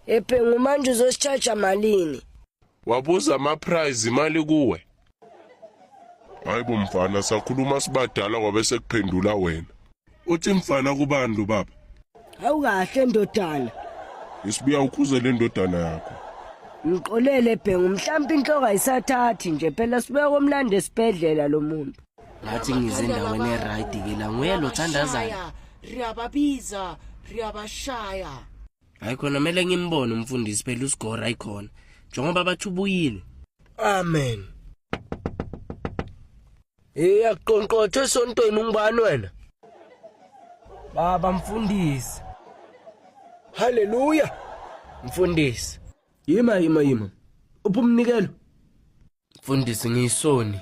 Ebhengu manje uzositshaja malini? Wabuza ama-prize imali kuwe. Hayi bo mfana sakhuluma sibadala kwabe sekuphendula wena. Uthi mfana kubani lo baba? Awukahle ndodana. Isibuya ukhuze le ndodana yakho. Ngiqolele Bhengu mhlawumbe inhloko ayisathathi nje phela sibuya komlando esibhedlela lo muntu. Ngathi ngize endaweni e-right ke la nguye lo thandazayo. Riyababiza, riyabashaya. Hayi khona kumele ngimbone umfundisi phela usigora ayikhona. Njengoba bathi ubuyile. Amen. Hey akuqonqothe esontweni ungubani wena? Baba mfundisi. Haleluya. Mfundisi. Yima yima yima. Uphi umnikelo? Mfundisi ngiyisoni.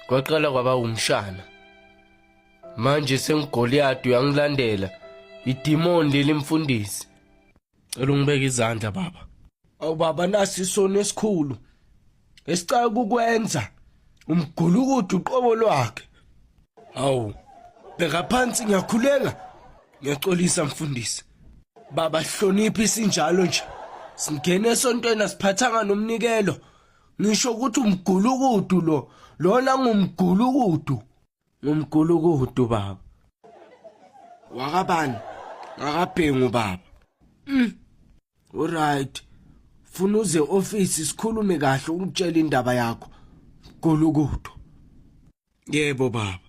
Kwaqala kwaba umshana. Manje sengigoliyadi uyangilandela. Idimoni leli mfundisi. Cela ungibeke izandla baba. Awu baba nasi isono esikhulu. Esicaka ukwenza umgulukudu uqobo lwakhe. Hawu. Bheka phansi ngiyakhuleka. Ngiyaxolisa mfundisi. Baba hlonipha isinjalo nje. Singene esontweni asiphathanga nomnikelo. Ngisho ukuthi umgulukudu lo. Lona ngumgulukudu. Ngumgulukudu baba. Wakabani? Ngakabhengu baba. Alright. Funa uze office sikhulume kahle ungitshele indaba yakho. Gulukudu. Yebo baba.